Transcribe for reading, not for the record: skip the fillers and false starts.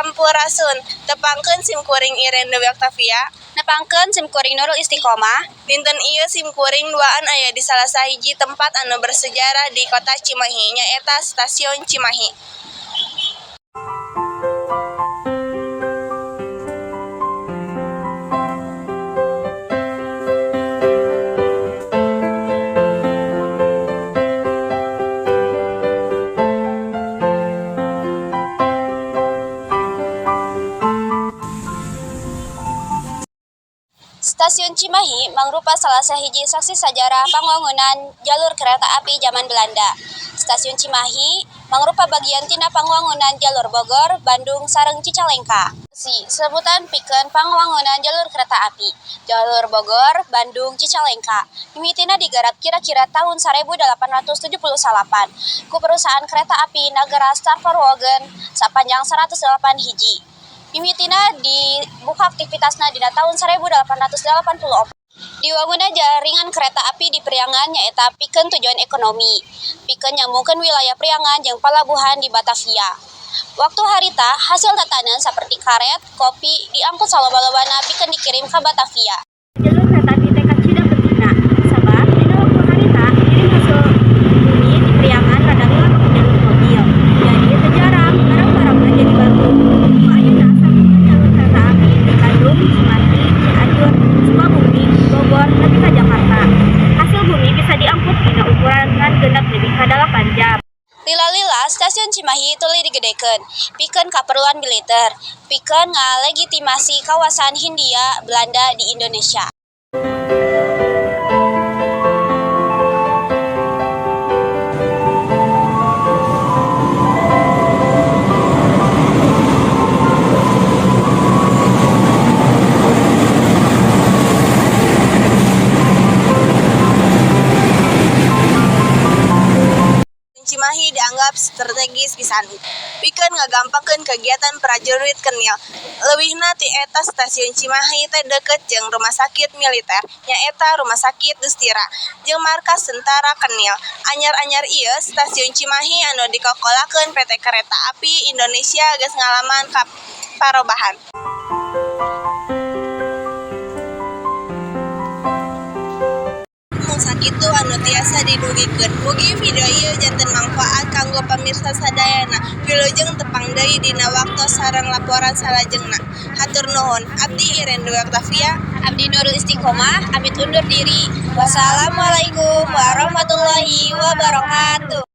Sampurasun. Tepangkeun sim kuring Irene Dewi Octavia. Nepangkeun sim kuring Nurul Istiqomah. Dinten ieu sim kuring duaan aya di salah sahiji tempat anu bersejarah di kota Cimahi, nyaeta Stasiun Cimahi. Stasiun Cimahi mangrupa salah sahiji saksi sajarah pangwangunan jalur kereta api zaman Belanda. Stasiun Cimahi mangrupa bagian tina pangwangunan jalur Bogor, Bandung sareng Cicalengka. Si sebutan pikeun pangwangunan jalur kereta api. Jalur Bogor, Bandung, Cicalengka. Mimitina digarap kira-kira tahun 1878 ku perusahaan kereta api Nagara Staatsspoorwegen sapanjang 108 hiji. Mimitina dibuka aktivitasna dina tahun 1884. Diwangunna jaringan kereta api di Priangan nyaeta pikeun tujuan ekonomi, pikeun nyambungkeun wilayah Priangan jeung palabuhan di Batavia. Waktu harita hasil tatanen saperti karet, kopi diangkut saloba-lobana pikeun dikirim ka Batavia. Jalur kereta api teh kacida pentingna, sabab dina waktu harita ngirim hasil bumi di Priangan rada lila make jalur mobil. Jadi teu jarang barang-barangna jadi bagus. Ku ayeuna sambungan jalur kereta api di Bandung, Cimahi, Cianjur, Sukabumi, Bogor, nepi ka Jakarta. Hasil bumi bisa diangkut dina ukuran ngan genep nepi ka 8 jam. Lila-lila Stasiun Cimahi tuluy digedekeun pikeun kaperluan militer, pikeun ngalegitimasi kawasaan Hindia Belanda di Indonesia. Cimahi dianggap strategis pisan pikeun ngagampangkeun kegiatan prajurit KNIL. Leuwihna ti eta, Stasiun Cimahi teh deukeut jeung rumah sakit militer, nyaeta Rumah Sakit Dustira, jeung markas tentara KNIL. Anyar-anyar ieu Stasiun Cimahi anu dikokolakeun PT Kereta Api Indonesia geus ngalaman parobahan. Mung sakitu anu tiasa didugikeun. Mugi video ieu janten mangfaat kanggo pamirsa sadayana. Wilujeng tepang deui dina waktos sareng laporan salajengna. Hatur nuhun. Abdi Irene Dewi Octavia. Abdi Nurul Istiqomah, amit undur diri. Wassalamualaikum warahmatullahi wabarakatuh.